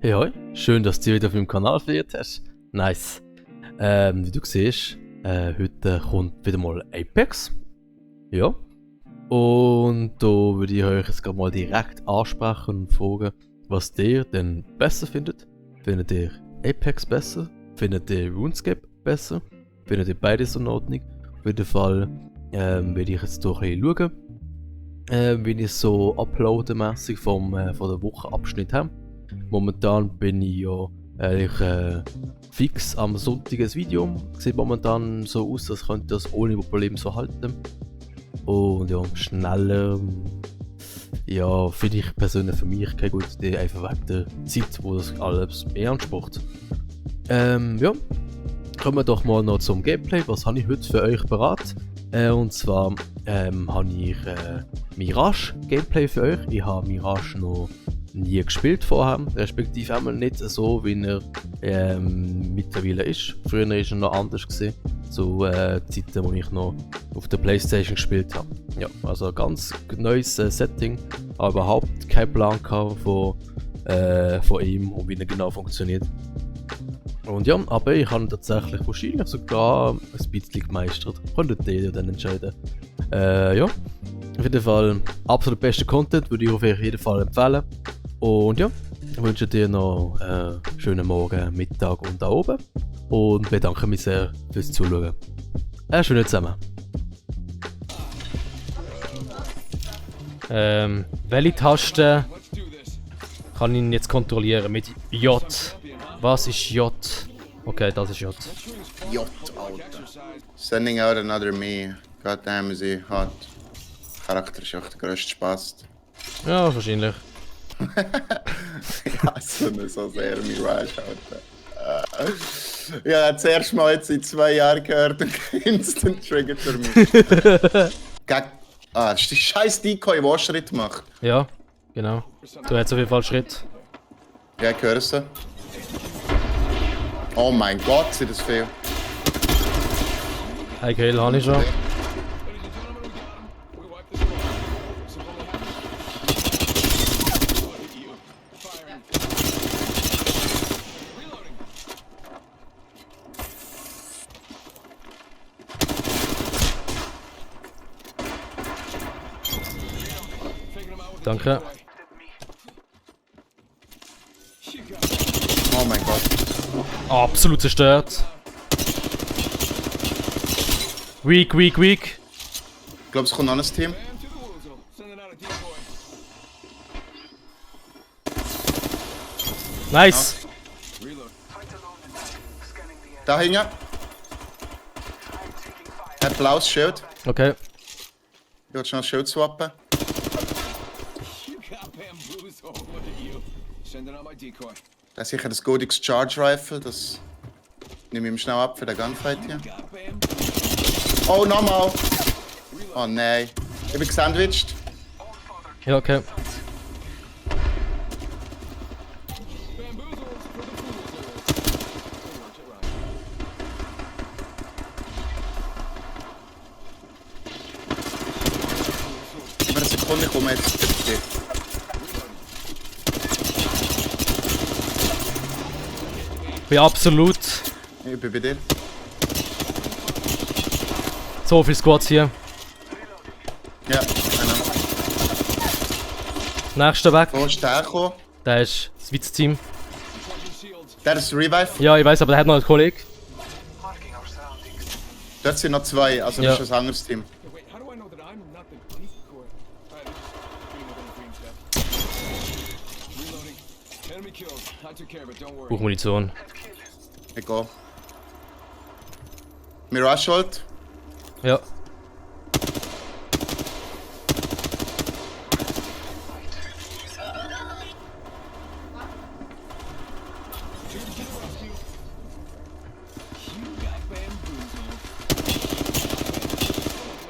Hey, hoi, schön, dass du dich wieder auf meinem Kanal verirrt hast. Nice. Wie du siehst, heute kommt wieder mal Apex. Ja. Und da würde ich euch jetzt gerade mal direkt ansprechen und fragen, was ihr denn besser findet. Findet ihr Apex besser? Findet ihr RuneScape besser? Findet ihr beides in Ordnung? Auf jeden Fall werde ich jetzt durch ein bisschen schauen, wie ich so uploadenmässig von der Woche Abschnitt habe. Momentan bin ich ja eigentlich fix am Sonntag ein Video. Sieht momentan so aus, als könnte das ohne Probleme so halten. Und ja, schneller, ja, finde ich persönlich für mich keine gute Idee, einfach wegen der Zeit, wo das alles beansprucht. Ja, kommen wir doch mal noch zum Gameplay. Was habe ich heute für euch parat? Und zwar habe ich Mirage Gameplay für euch. Ich habe Mirage noch nie gespielt vorher, respektive einmal nicht so, wie er mittlerweile ist. Früher war er noch anders gewesen, zu Zeiten, wo ich noch auf der Playstation gespielt habe. Ja, also ein ganz neues Setting, aber überhaupt keinen Plan von ihm und wie er genau funktioniert. Und ja, aber ich habe tatsächlich wahrscheinlich sogar ein bisschen gemeistert. Könntet ihr dann entscheiden. Ja, auf jeden Fall absolut bester Content, würde ich auf jeden Fall empfehlen. Und ja, ich wünsche dir noch einen schönen Morgen, Mittag und da oben. Und bedanke mich sehr fürs Zuschauen. Schönen zusammen. Welche Taste kann ich jetzt kontrollieren? Mit J. Was ist J? Okay, das ist J. J, Alter. Sending out another me. Goddamn is he hot. Charakter ist auch der grösste Spaß. Ja, wahrscheinlich. Ich hasse ihn so sehr, Mirage, Alter. Ja, das erste Mal jetzt in 2 Jahren gehört und instant triggert für mich. Das ist die scheiß Decoy, die auch Schritt macht. Ja, genau. Du hättest auf jeden Fall Schritt. Ja, ich höre sie. Oh mein Gott, sind das viel. Ein Kill habe ich schon. Danke. Oh mein Gott. Absolut zerstört. Weak. Ich glaube, es kommt noch ein Team. Nice. Da hinten. Hat blaues Schild. Okay. Ich will schnell Schild swappen. Das ist sicher das Godix Charge Rifle, das nehme ich ihm schnell ab für den Gunfight hier. Oh, nochmal! Oh nein, ich bin gesandwiched. Ja, okay. Gib mir eine Sekunde, ich komme jetzt bitte. Bin absolut. Ich bin bei dir. So viel Squads hier. Ja, einer. Nächster weg. Wo ist der gekommen? Der ist das Schweizer-Team. Der ist Revive. Ja, ich weiß, aber der hat noch einen Kollegen. Dort sind noch 2, also Ja. das ist ein anderes Team. Buchmunition. Ich gehe. Mirage Ult. Ja.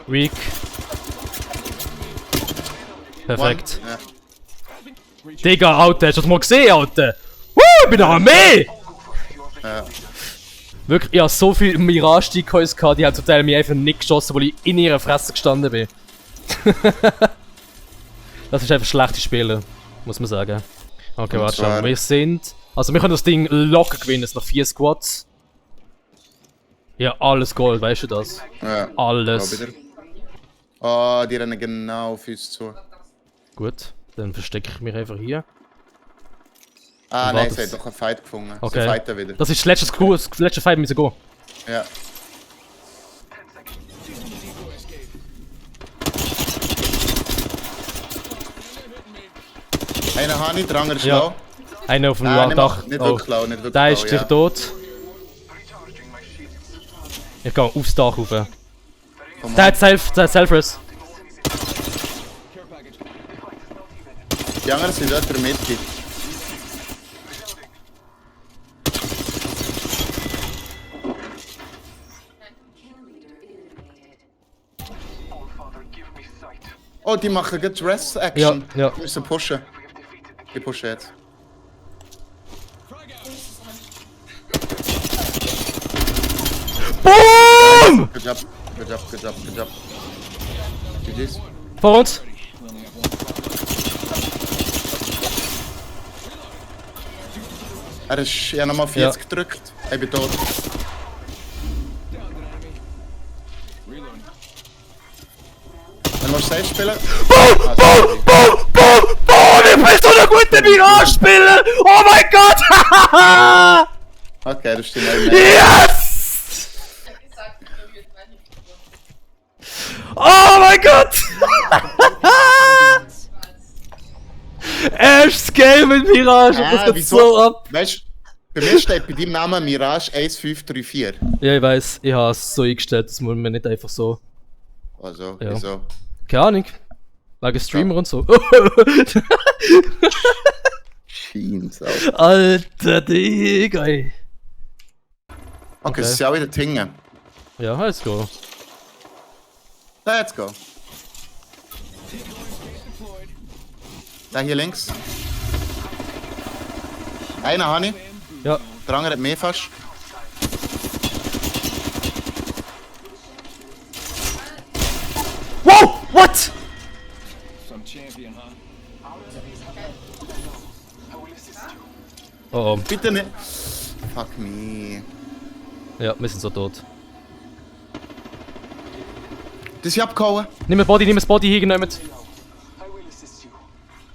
Weak. Perfekt. Ja. Digga, Alter, hast du das mal gesehen, Alter? Ich bin eine Armee! Ja. Wirklich, ich hatte so viele Mirage-Decoys gehabt, die haben zum Teil mir einfach nicht geschossen, weil ich in ihrer Fresse gestanden bin. Das ist einfach schlechtes Spielen, muss man sagen. Okay, Und warte zwar- schon. Wir sind Also wir können das Ding locker gewinnen, es sind noch 4 Squads. Ja, alles Gold, weißt du das? Ja. Alles. Da wieder. Oh, die rennen genau auf uns zu. Gut, dann verstecke ich mich einfach hier. Ah, Und nein, wartet. sie hat doch einen Fight gefunden. Okay. Sie fighten wieder. Das ist das letzte Crew, das letzte Fight müssen gehen. Ja. Einer habe ich, der andere ist Ja. low. Einer auf dem Nicht, Dach. nicht Oh. wirklich low, nicht wirklich Der low, ist sicher ja. tot. Ich gehe aufs Dach rauf. Der Komm hat Self-Res. Die anderen sind dort in der Mitte. Oh, die machen jetzt Rest-Action. Ja, ja. Die müssen pushen. Die pushen jetzt. BOOM! Good job, good job, good job, good job. GG's. Vor uns. Er ist ja nochmal 40 gedrückt. Ich bin tot. Wenn du safe spielen. BOOM! BOOM! BOOM! BOOM! BOOM! Ich bin so ein guter Mirage-Spieler! Oh mein Gott! Okay, das stimmt nicht mehr. Yes! Oh mein Gott! Erstes Game mit Mirage und das geht so ab. Weißt du, bei mir steht bei deinem Namen Mirage 1534. Ja, ich weiß, ich habe es so eingestellt, das muss man nicht einfach so. Also, Ja. wieso? Keine Ahnung. Wegen Streamer und so. Scheint Alter Digga, ey. Okay, das ist ja auch wieder Tinge. Ja, let's go. Let's go. Da hier links. Einer habe ich. Ja, Der andere hat mehr fast. wow! What? Oh, oh. Bitte nicht. Fuck me. Ja, wir sind so tot. Das ist abgehauen. Nimm das Body hier genommen.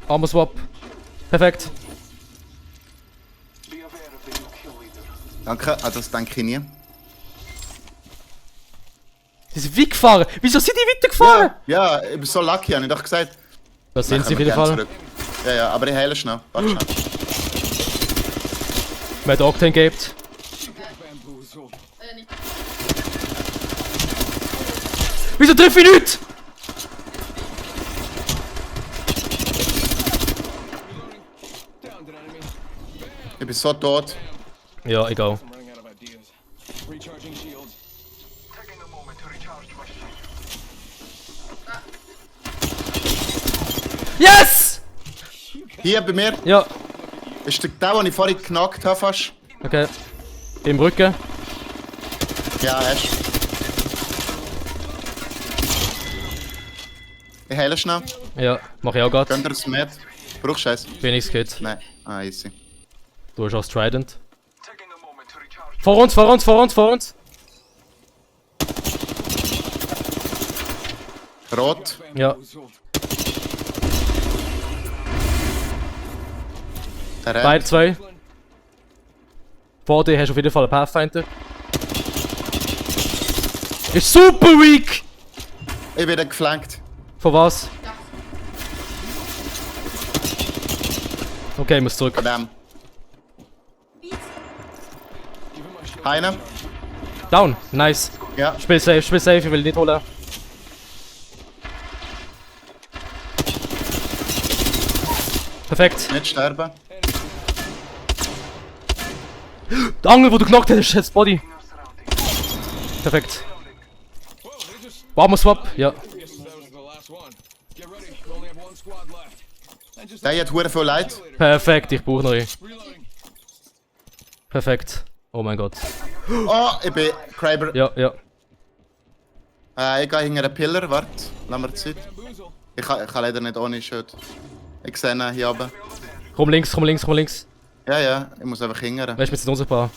Armor Swap. Perfekt. Danke, das denke ich nie. Die sind weggefahren. Wieso sind die weitergefahren? Ja, ich bin so lucky, habe ich doch gesagt. Da sind sie auf Dann jeden kommen wir Fall. gern zurück. Ja, ja, aber ich heile schnell. Warte schnell. Mir hat Octane gehabt. Wieso treffe ich nicht? Ich bin so tot. Ja, egal. running out of ideas. Recharging shields. Taking a moment to recharge my shield. Yes! Hier bei mir Ja, ist der, den ich vorhin geknackt habe fast. okay. Im Rücken. Ja, hast du. Ich heile schnell. Ja, mach ich auch grad. Könnt ihr das mit? Brauchst du es? Phoenix Kit. Nein. Ah, easy. Du hast auch das Trident. Taking a moment to recharge. Vor uns, vor uns, vor uns, vor uns. Rot. Ja. Der rennt. Beide zwei. Vor dir hast du auf jeden Fall einen Pathfinder. Ist super weak! Ich werde geflankt. Von was? Okay, ich muss zurück. Von dem. Einer. Down, nice. Ja. Spiel safe, ich will nicht holen. Perfekt. Nicht sterben. Der Angel, wo du knockt hast, ist jetzt Body. Perfekt. Armor Swap, ja. Guess that was the last one. Get ready. We only have one squad left. And just Der hat hure viel Leid. Perfekt, ich brauche neue. reloading. Perfekt. Oh mein Gott. Oh, ich bin Kraber. Ja, ja. Ich gehe hinter einen Pillar. Warte. Lass mir Zeit. Ich kann leider nicht ohne Schild. Ich sehe ihn hier oben. Komm links, komm links, komm links. Ja, ja, ich muss einfach hingern. Wer ist mit unsichtbar?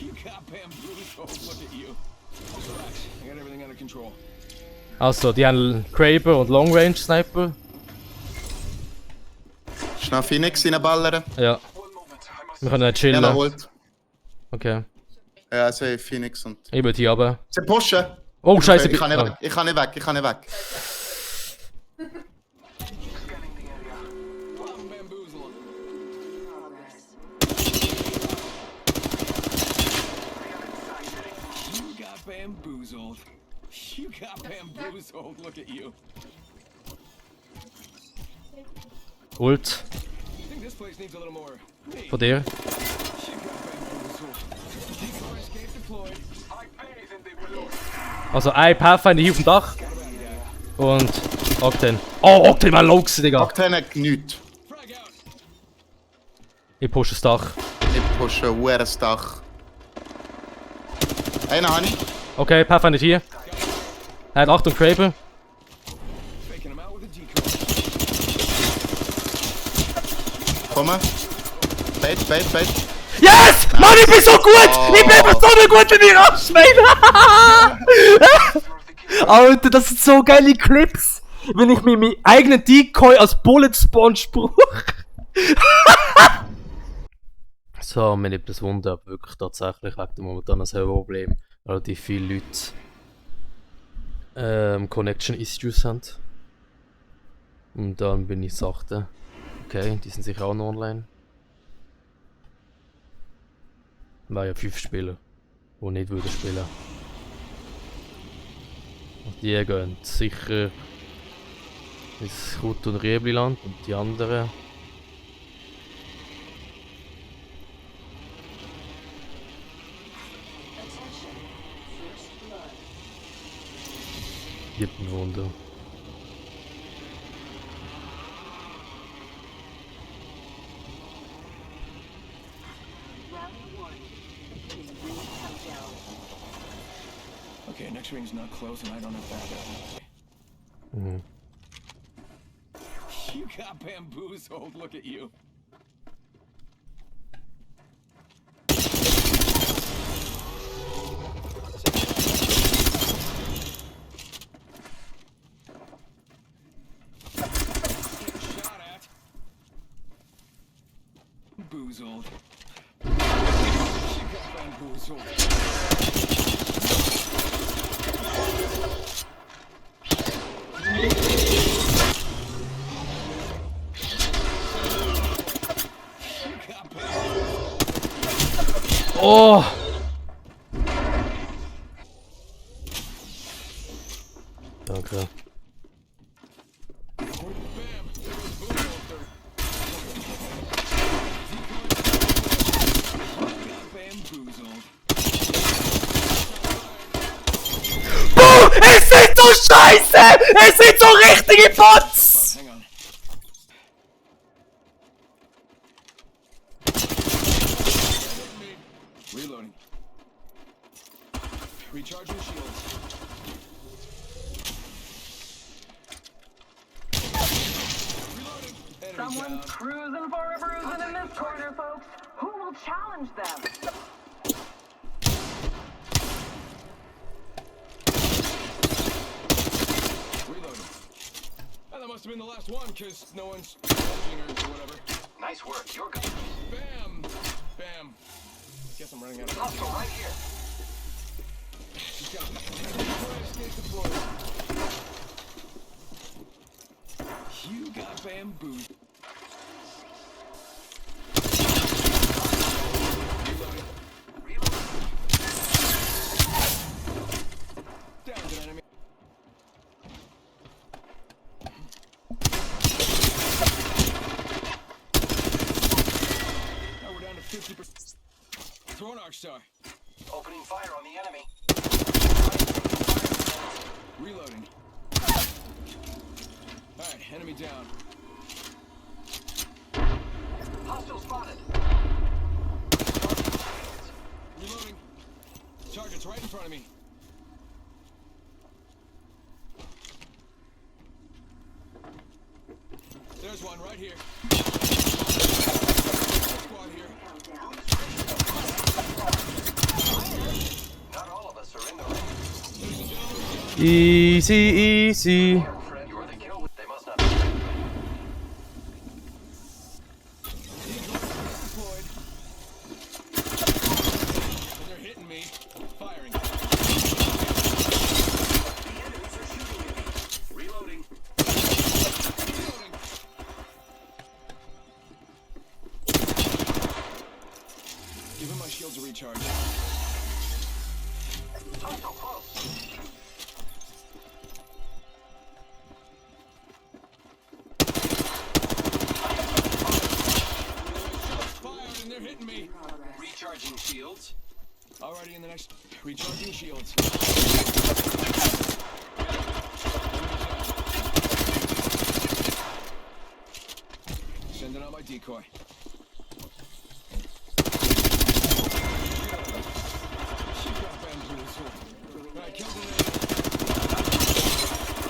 You got bamboozled. Look at you. Relax. I got everything under control. Also, die haben Kraber und Long Range Sniper. Schnell Phoenix reinballern. Ja, One moment. I must. wir können nicht Ja, chillen. noch holt. Okay. Ja, also Phoenix und... Ich will hier runter. Sie pushen! Oh, scheiße. Ich kann nicht Ah. weg, ich kann nicht weg, ich kann nicht weg. Scanning the area. I'm bamboozled. You got bamboozled. You got bamboozled. Look at you. Ult I think this place needs a little more. Hey, von dir. you got bamboozled. Decoy escape deployed. I bathe in the balloon. Also ein Pathfinder hier auf dem Dach. Und Octane. Oh, Octane war low gewesen, Digga. Octane hat nichts. Frag out. Ich pushe das Dach. Ich pushe ein Dach. Einen habe ich. Okay, Pathfinder hier. Er hat 8 und Kraber. Faking him out with a decoy. Komme. Bait. Yes! Mann, ich bin so gut! Ich bin einfach so eine gute Mirage-Main! Alter, das sind so geile Clips! Wenn ich mir meinen eigenen Decoy als Bullet Sponge brauche. So, mir nimmt das Wunder ab, wirklich tatsächlich wegen dem momentanen Serverproblem relativ viele Leute Connection Issues haben. Und dann bin ich sachte. Okay, die sind sicher auch noch online. War ja 5 Spieler, die nicht würden spielen. Und die gehen sicher ins Kut- und Riebliland und die anderen. Gibt ein Wunder. Okay, next ring's not close and I don't have backup. Mhm. You got bamboozled. Look at you. Shot at. Bamboozled. You got bamboozled. Oh! Danke. Bamboozled. Boah! Es sind so scheiße! Es sind so richtige Bots! Hang on. Reloading. Recharging shields. Reloading. Enemy Someone's down. cruising for a bruising in this corner, folks. Who will challenge them? Reloading. Oh, that must have been the last one, because no one's challenging or whatever. Nice work, you're good. Bam! Bam. Guess I'm running out of Hostile right here. He's got Decoy escape deployed. You got bamboozled. Reloading. Downed an enemy. Now we're down to 50%. Throwing Arc Star. Opening fire on the enemy. Reloading. Alright, enemy down. Hostile spotted. Reloading. Target's right in front of me. There's one right here. Squad here. Easy, easy. Friend, you're the kill. They must not. Deployed. They're hitting me. Firing. The enemies are shooting at me. Reloading. Reloading. Giving my shields a recharge. Hostile close. Fired and they're hitting me. Recharging shields. Alrighty, in the next. Recharging shields. Sending out my decoy. She got bamboozled. Right, killed the lady.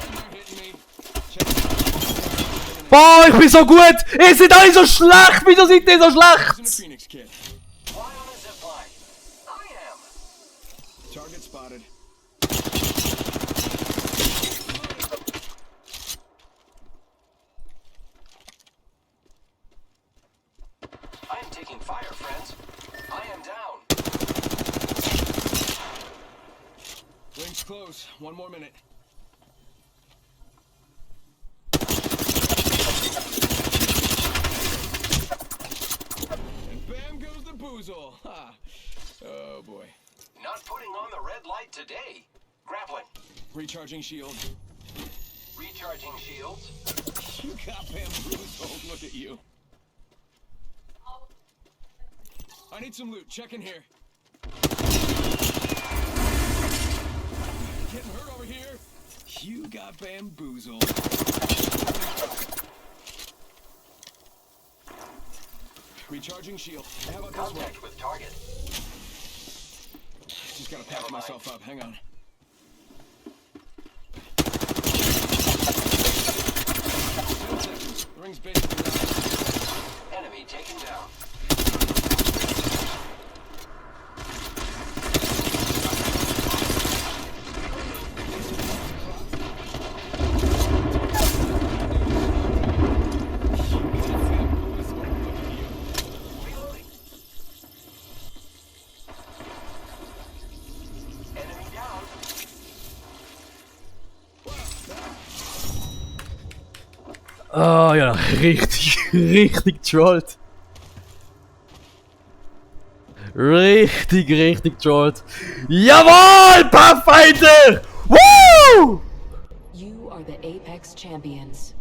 And they're hitting me. Check it out. Boah, ich bin so gut! Ihr seid alle so schlecht! Wieso seid ihr so Using a schlecht? Phoenix kit. Fly on a zipline. I am. Target spotted. I am taking fire, friends. I am down. Rings close. One more minute. And bam goes the boozle. Ha. Oh boy. Not putting on the red light today. Grappling. Recharging shield. Recharging shields. You got bamboozled. Look at you. I need some loot. Check in here. Getting hurt over here. You got bamboozled. Recharging shield. How about this one? Contact with target. Just gotta patch myself up. Hang on. The ring's basically Enemy taken down. Reloading. Enemy down. Ah ja, richtig, richtig trollt. Richtig trollt. Jawohl, Pathfinder! Woo! You are the Apex champions.